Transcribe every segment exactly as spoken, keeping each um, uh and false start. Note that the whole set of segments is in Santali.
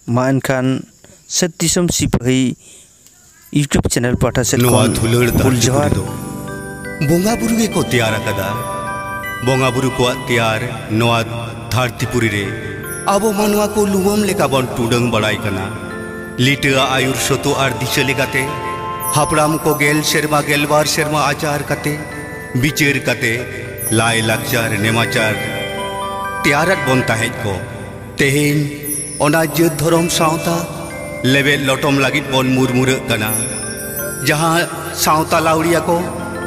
ᱢᱟ ᱮᱱᱠᱷᱟᱱ ᱥᱟᱹᱛ ᱫᱤᱥᱚᱢ ᱥᱤᱯᱟᱹᱦᱤ YouTube ᱪᱮᱱᱮᱞ ᱯᱟᱦᱴᱟ ᱥᱮᱫ ᱱᱚᱣᱟ ᱠᱷᱚᱱ ᱫᱷᱩᱞᱟᱹᱲ ᱦᱩᱞ ᱫᱷᱟᱹᱨᱛᱤ ᱡᱚᱦᱟᱨ᱾ ᱯᱩᱨᱤ ᱫᱚ ᱵᱚᱸᱜᱟ ᱵᱩᱨᱩ ᱜᱮᱠᱚ ᱛᱮᱭᱟᱨ ᱟᱠᱟᱫᱟ᱾ ᱵᱚᱸᱜᱟ ᱵᱩᱨᱩ ᱠᱚᱣᱟᱜ ᱛᱮᱭᱟᱨ ᱱᱚᱣᱟ ᱫᱷᱟᱹᱨᱛᱤ ᱯᱩᱨᱤ ᱨᱮ ᱟᱵᱚ ᱢᱟᱱᱣᱟ ᱠᱚ ᱞᱩᱢᱟᱹᱢ ᱞᱮᱠᱟ ᱵᱚᱱ ᱴᱩᱰᱟᱹᱝ ᱵᱟᱲᱟᱭ ᱠᱟᱱᱟ᱾ ᱞᱤᱴᱟᱹᱣᱟᱜ ᱟᱹᱭᱩᱨ ᱥᱚᱛᱚ ᱟᱨ ᱫᱤᱥᱟᱹ ᱞᱮᱠᱟᱛᱮ ᱦᱟᱯᱲᱟᱢ ᱠᱚ ᱜᱮᱞ ᱥᱮᱨᱢᱟ ᱜᱮᱞᱵᱟᱨ ᱥᱮᱨᱢᱟ ᱟᱪᱟᱨ ᱠᱟᱛᱮ, ᱵᱤᱪᱟᱹᱨ ᱠᱟᱛᱮ, ᱞᱟᱭ ᱞᱟᱠᱪᱟᱨ ᱱᱮᱢᱟᱪᱟᱨ ᱛᱮᱭᱟᱨᱟᱫ ᱵᱚᱱ ᱛᱟᱦᱮᱸᱫ ᱠᱚ᱾ ᱛᱮᱦᱮᱧ ᱚᱱᱟ ᱡᱟᱹᱛ ᱫᱷᱚᱨᱚᱢ ᱥᱟᱶᱛᱟ ᱞᱮᱵᱮᱫ ᱞᱚᱴᱚᱢ ᱞᱟᱹᱜᱤᱫ ᱵᱚᱱ ᱢᱩᱨᱢᱩᱨᱟᱹᱜ ᱠᱟᱱᱟ᱾ ᱡᱟᱦᱟᱸ ᱥᱟᱶᱛᱟ ᱞᱟᱹᱣᱲᱤᱭᱟᱹ ᱠᱚ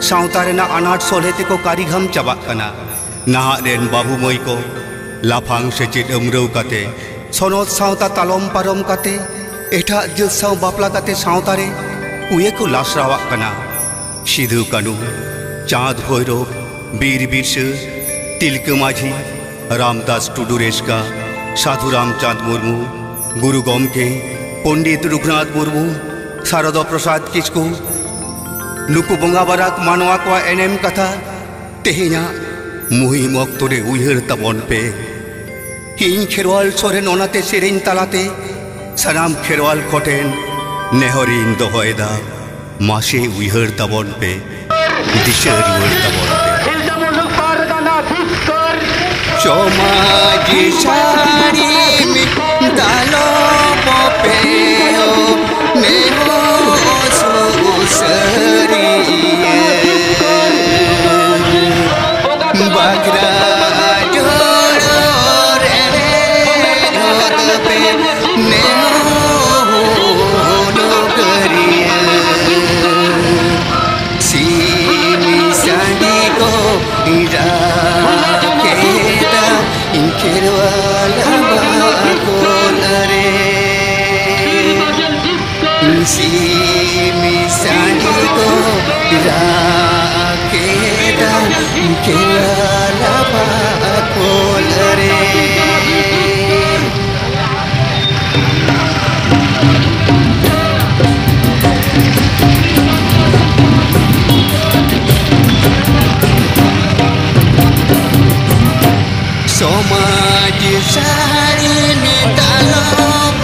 ᱥᱟᱶᱛᱟ ᱨᱮᱱᱟᱜ ᱟᱱᱟᱴ ᱥᱚᱞᱦᱮ ᱛᱮᱠᱚ ᱠᱟᱹᱨᱤᱜᱷᱟᱢ ᱪᱟᱵᱟᱜ ᱠᱟᱱᱟ, ᱱᱟᱦᱟᱜ ᱨᱮᱱ ᱵᱟᱹᱵᱩ ᱢᱟᱹᱭ ᱠᱚ ᱞᱟᱯᱷᱟᱝ ᱥᱮᱪᱮᱫ ᱟᱹᱢᱨᱟᱹᱣ ᱠᱟᱛᱮ, ᱥᱚᱱᱚᱛ ᱥᱟᱶᱛᱟ ᱛᱟᱞᱚᱢ ᱯᱟᱨᱚᱢ ᱠᱟᱛᱮ, ᱮᱴᱟᱜ ᱡᱟᱹᱛ ᱥᱟᱶ ᱵᱟᱯᱞᱟ ᱠᱟᱛᱮ ᱥᱟᱶᱛᱟ ᱨᱮ ᱩᱭᱟᱹ ᱠᱚ ᱞᱟᱥᱨᱟᱣᱟᱜ ᱠᱟᱱᱟ᱾ ᱥᱤᱫᱷᱩ ᱠᱟᱹᱱᱦᱩ, ᱪᱟᱸᱫᱽ ᱵᱷᱳᱭᱨᱳᱵ, ᱵᱤᱨ ᱵᱤᱨᱥᱟᱹ, ᱛᱤᱞᱠᱟᱹ ᱢᱟᱹᱡᱷᱤ, ᱨᱟᱢᱫᱟᱥ ᱴᱩᱰᱩ ᱨᱮᱥᱠᱟ, ᱥᱟᱹᱫᱷᱩ ᱨᱟᱢᱪᱟᱸᱫᱽ ᱢᱩᱨᱢᱩ, ᱜᱩᱨᱩ ᱜᱚᱢᱠᱮ ᱯᱚᱱᱰᱤᱛ ᱨᱚᱜᱷᱩᱱᱟᱛᱷ ᱢᱩᱨᱢᱩ, ᱥᱟᱨᱚᱫᱟ ᱯᱨᱚᱥᱟᱫᱽ ᱠᱤᱥᱠᱩ, ᱱᱩᱠᱩ ᱵᱚᱸᱜᱟ ᱵᱟᱨᱟᱠ ᱢᱟᱱᱣᱟ ᱠᱚᱣᱟᱜ ᱮᱱᱮᱢ ᱠᱟᱛᱷᱟ ᱛᱮᱦᱮᱧᱟᱜ ᱢᱩᱦᱤᱢ ᱚᱠᱛᱚ ᱨᱮ ᱩᱭᱦᱟᱹᱨ ᱛᱟᱵᱚᱱ ᱯᱮ᱾ ᱤᱧ ᱠᱷᱮᱨᱣᱟᱞ ᱥᱚᱨᱮᱱ ᱚᱱᱟᱛᱮ ᱥᱮᱨᱮᱧ ᱛᱟᱞᱟᱛᱮ ᱥᱟᱱᱟᱢ ᱠᱷᱮᱨᱣᱟᱞ ᱠᱚᱴᱷᱮᱱ ᱱᱮᱦᱚᱨᱤᱧ ᱫᱚᱦᱚᱭᱮᱫᱟ, ᱢᱟᱥᱮ ᱩᱭᱦᱟᱹᱨ ᱛᱟᱵᱚᱱ ᱯᱮ, ᱫᱤᱥᱟᱹ ᱨᱩᱣᱟᱹᱲ ᱛᱟᱵᱚᱱ ᱯᱮ᱾ ᱥᱚᱢᱟᱡᱽ ᱥᱟᱹᱲᱤᱢ ᱫᱟᱞᱚᱵ ᱯᱮ ᱳ ᱱᱮᱦᱚ ᱥᱩᱥᱟᱹᱨᱤᱭᱟᱹ᱾ ᱵᱟᱠᱷᱨᱟ ᱡᱳᱲᱳ ᱨᱮ ᱨᱚᱫ ᱯᱮ ᱱᱮᱦᱚ ᱰᱚᱜᱚᱨᱤᱭᱟᱹ᱾ ᱥᱤᱢ ᱥᱟᱺᱰᱤ ᱠᱚ ᱨᱟᱜ ᱠᱮᱫᱟ ᱤᱧ ᱠᱷᱮᱨᱣᱟᱞ ᱵᱟᱠᱷᱳᱞ ᱨᱮ᱾ ᱥᱤᱢ ᱥᱟᱺᱰᱤ ᱠᱚ ᱨᱟᱜ ᱠᱮᱫᱟ ᱤᱧ ᱠᱷᱮᱨᱣᱟᱞ ᱵᱟᱠᱷᱳᱞ ᱨᱮ᱾ ᱥᱚᱢᱟᱡᱽ ᱥᱟᱹᱲᱤᱢ ᱫᱟᱞᱚᱵ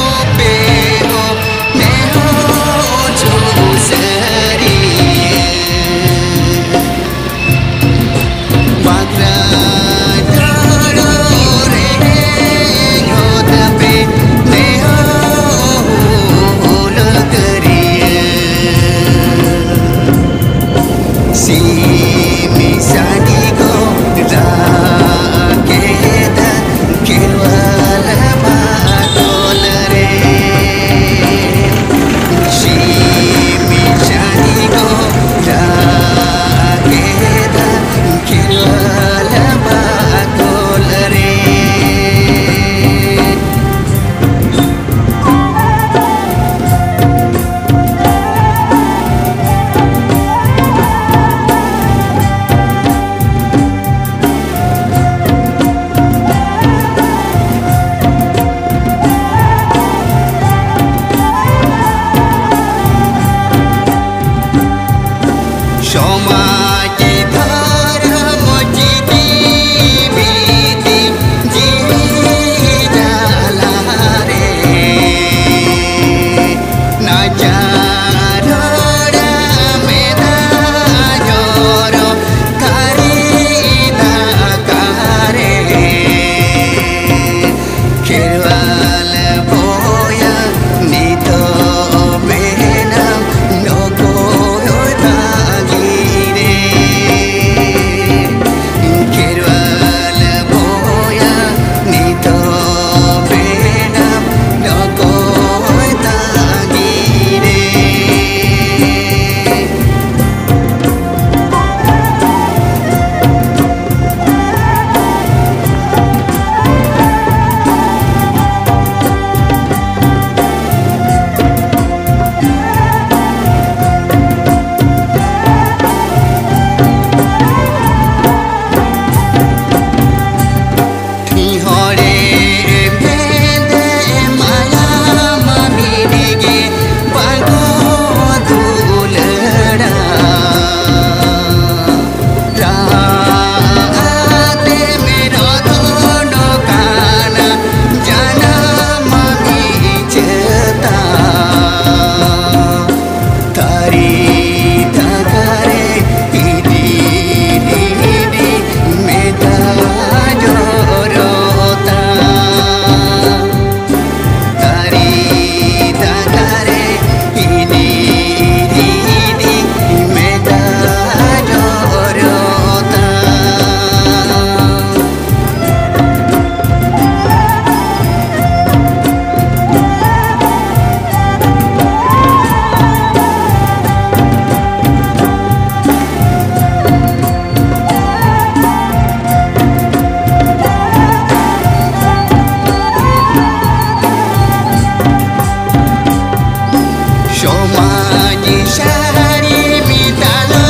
ᱥᱟᱹᱨᱤ ᱢᱤᱫ ᱟᱞᱚ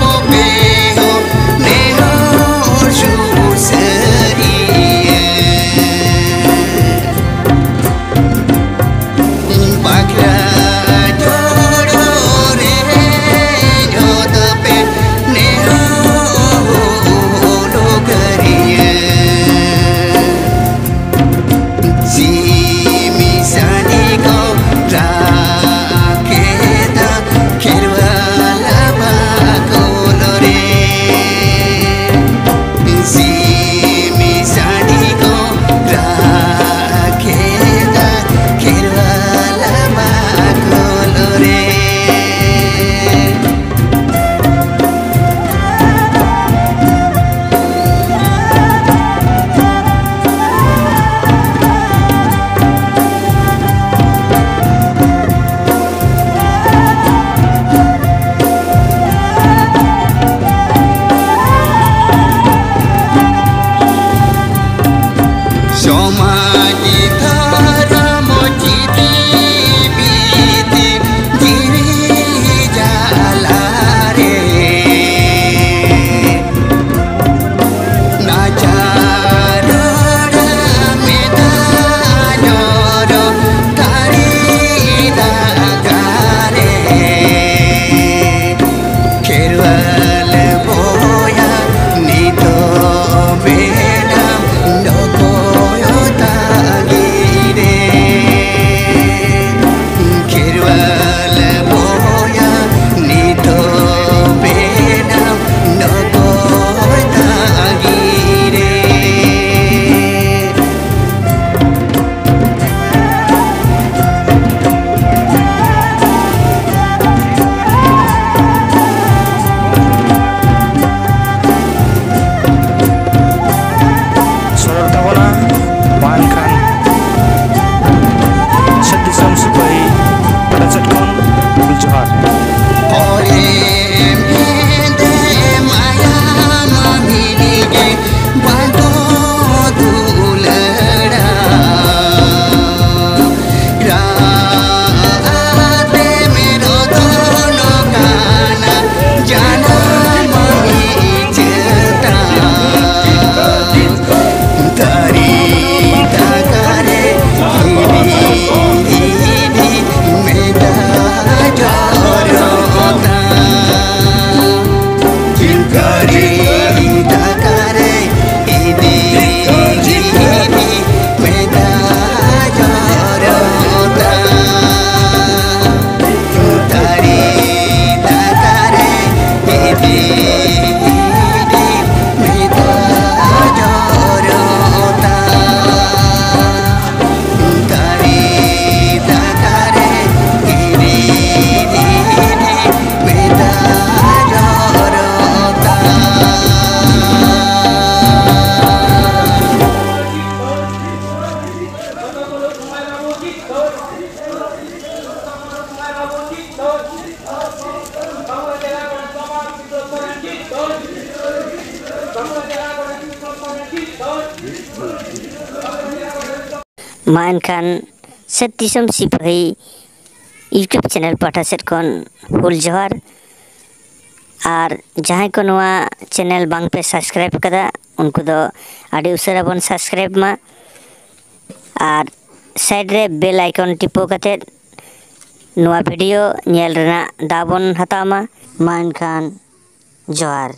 ᱵᱚ ᱵᱮᱦᱚ ᱱᱮᱦᱚᱨ ᱥᱩᱥᱟᱹᱨᱤᱭᱟᱹ᱾ ᱵᱟᱠᱷᱨᱟ ᱡᱚᱲᱚ ᱨᱮ ᱡᱚᱛᱚ ᱯᱮ ᱱᱮᱦᱚᱨ ᱰᱚᱜᱚᱨᱤᱭᱟᱹ᱾ ᱥᱤᱢᱤ ᱥᱟᱹᱰᱤ ᱠᱚ ᱨᱟᱜ ᱠᱮᱫᱟ, ᱢᱟ ᱮᱱᱠᱷᱟᱱ ᱥᱟᱹᱛ ᱫᱤᱥᱚᱢ ᱥᱤᱯᱟᱹᱦᱤ YouTube channel ᱯᱟᱦᱴᱟ ᱥᱮᱫ ᱠᱷᱚᱱ ᱦᱩᱞ ᱡᱚᱦᱟᱨ᱾ ᱟᱨ ᱡᱟᱦᱟᱸᱭ ᱠᱚ ᱱᱚᱣᱟ channel ᱵᱟᱝ ᱯᱮ subscribe ᱠᱟᱫᱟ, ᱩᱱᱠᱩ ᱫᱚ ᱟᱹᱰᱤ ᱩᱥᱟᱹᱨᱟ ᱵᱚᱱ subscribe ᱢᱟ᱾ ᱟᱨ side ᱨᱮ bell icon ᱴᱤᱯᱟᱹᱣ ᱠᱟᱛᱮᱫ ᱱᱚᱣᱟ video ᱧᱮᱞ ᱨᱮᱱᱟᱜ ᱫᱟᱣ ᱵᱚᱱ ᱦᱟᱛᱟᱣ ᱢᱟ᱾ ᱢᱟ ᱮᱱᱠᱷᱟᱱ ᱡᱚᱦᱟᱨ᱾